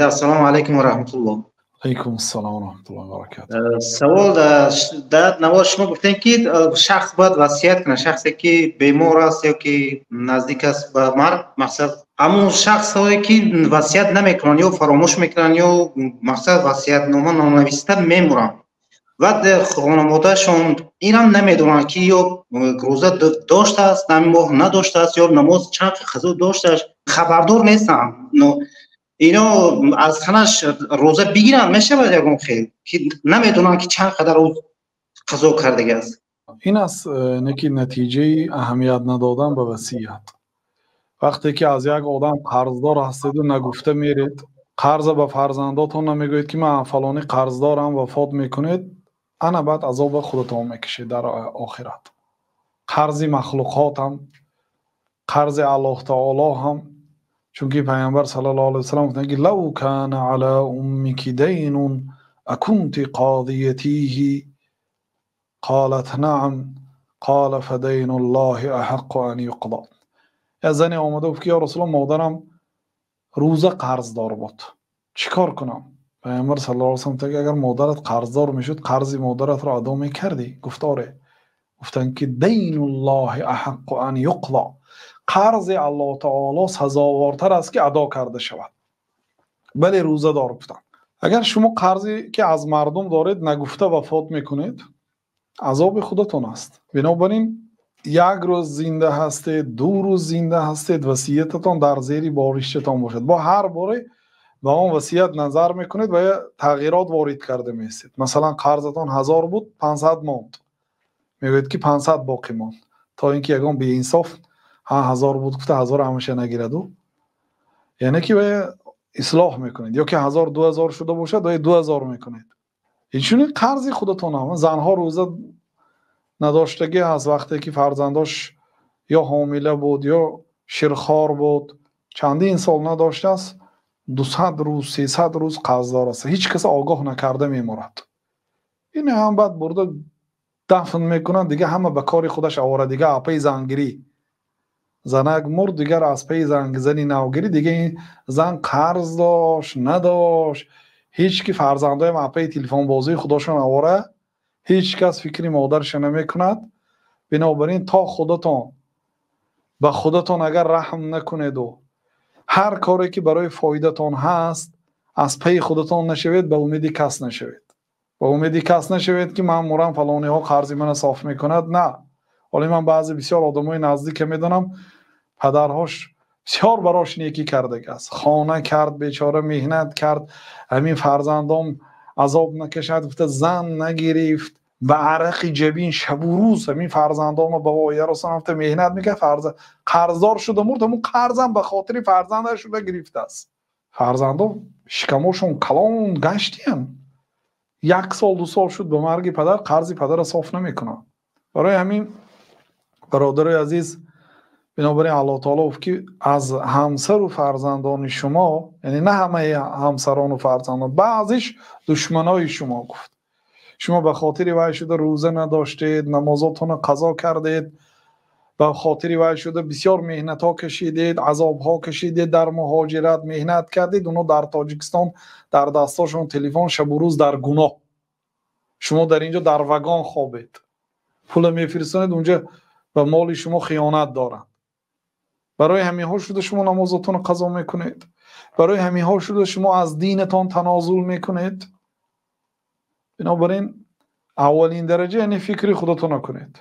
Ассалому алайкум ва раҳматуллоҳ. Алайкум ассалом ва раҳматуллоҳи ва баракатуҳ. Савол: дар навор шумо гуфтем, ки шахс бояд васият кунад, шахсе ки бемор аст ё ки наздик аст ба марг. Мақсад, ҳамун шахсҳое ки васият намекунанд ё фаромӯш мекунанд, ё мақсад, васиятнома нонависта мемуранд, баъд хонаводаашон инам намедонанд, ки ё рӯза доштааст ҳамин моҳ, надоштааст, ё намоз чанд қазо доштааст, хабардор нестанд. Ино аз ханаш рӯза бигиранд, мешавад ягон хел, ки намедонанд, ки чанд қадар рӯз қазо кардагиаст? Ин аст не ки натиҷаи аҳамият надодан ба васият. Вақте ки аз як одам қарздор ҳастеду нагуфта меред, қарза ба фарзандотон намегӯед, ки ман фалонӣ қарздорам, вафот мекунед, ана баъд азоба худатон мекашед дар охират. Қарзи махлуқотам, қарзи Аллоҳ таоло ҳам, чунки Пайғамбар саллаллоҳу алайҳи васаллам гуфтанд, ки لو كان على أمك دين أكنت قاضيتيه؟ قالت نعم، قال فدين الله أحق أن يقضى. Як зане омада гуфт, ки ё Расулуллоҳ, модарам рӯза қарздор буд, чӣ кор кунам? Пайғамбар саллаллоҳу алайҳи васаллам гуфтанд, ки агар модарат қарздор мешуд, қарзи модаратро адо мекардӣ? Гуфт: оре. Гуфтанд, ки دين الله أحق أن يقضى, қарзи Аллоҳ таоло сазовортар аст, ки адо карда шавад. Бале, рӯзадор, гуфтанд. Агар шумо қарзе ки аз мардум доред, нагуфта вафот мекунед, азоби худатон аст. Бинобар ин як рӯз зинда ҳастед, 2 рӯз зинда ҳастед, васиятатон дар зери боришчатон бошад. Бо ҳар боре ба он васият назар мекунед ва тағйирот ворид карда меистед. Масалан, қарзатон 1000 буд, 500 монд, мегӯед, ки 500 боқӣ монд, то ин ки ягон беинсоф ҳа, 1000 буд гуфта, 1000 ҳамаша нагираду. Яъне ки ислоҳ мекунед, ё ки 1000 2000 шуда бошад, ва 2000 мекунед. Инчунин қарзи худатон ҳам. Занҳо рӯза надоштагӣ ҳаст, вақте ки фарзандош ё ҳомила буд, ё ширхор буд, чандин сол надоштааст, 200 рӯз, 300 рӯз қарздор аст, ҳеҷ кас огоҳ накарда мемурад. Ин ҳам баъд бурда дафн мекунанд, дига ҳама ба кори худаш овора, дига апаи зангирӣ. Занак мурд, дигар аз паи зани навгирӣ. Дига ин зан қарз дошт, надошт, ҳеҷ ки фарзандоям апаи телефонбозии худошон овора, ҳеҷ кас фикри модарша намекунад. Бинобар ин то худатон ба худатон агар раҳм накунеду ҳар коре ки барои фоидатон ҳаст, аз пайи худатон нашавед, ба умеди кас нашавед, ба умеди кас нашавед, ки ман мурам, фалониҳо қарзи мана соф мекунад. На, ҳоле ман баъзе бисёр одамои наздика медонам, падарҳош бисёр барош некӣ кардагааст, хона кард, бечора меҳнат кард, ҳамин фарзандом азоб накашад гуфта, зан нагирифт, ба арақи ҷабин шабу рӯз ҳамин фарзандонро ба воя расонам гуфта меҳнат мекард. Фарзанд қарздор шуда мурд, ҳамун қарзам ба хотири фарзандаш шуда гирифтааст. Фарзандо шикамошон калон гаштиян, як сол, 2 сол шуд ба марги падар, қарзи падарро соф намекунанд. Барои ҳамин, бародарои азиз, бинобар ин Аллоҳ таоло гуфт, ки аз ҳамсару фарзандони шумо, яъне на ҳамаи ҳамсарону фарзандон, баъзиш душманои шумо, гуфт. Шумо ба хотири вай шуда рӯза надоштед, намозотонро қазо кардед, ба хотири вай шуда бисёр меҳнатҳо кашидед, азобҳо кашидед, дар муҳоҷират меҳнат кардед, оно дар Тоҷикистон дар дастошон телефон, шабу рӯз дар гуноҳ. Шумо дар инҷо дар вагон хобед, пула мефиристонед, унҷа ба моли шумо хиёнат доранд. Барои ҳаминҳо шуда шумо намозотонро қазо мекунед, барои ҳаминҳо шуда шумо аз динатон танозул мекунед. Бинобар ин аввалин дараҷа, яъне фикри худатонро кунед.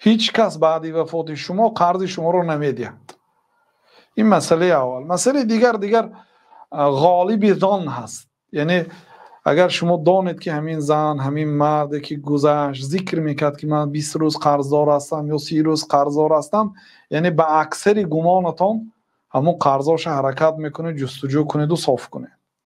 Ҳеҷ кас баъди вафоти шумо қарзи шуморо намедиҳад. Ин масъалаи аввал. Масъалаи дигар ғолиби зон ҳаст, яъне агар шумо донед, ки ҳамин зан, ҳамин марде ки гузашт, зикр мекард, ки ман 20 рӯз қарздор ҳастам ё 30 рӯз қарздор ҳастам, яъне ба аксари гумонатон ҳамон қарзоша ҳаракат мекунед, ҷустуҷӯ кунеду соф кунед.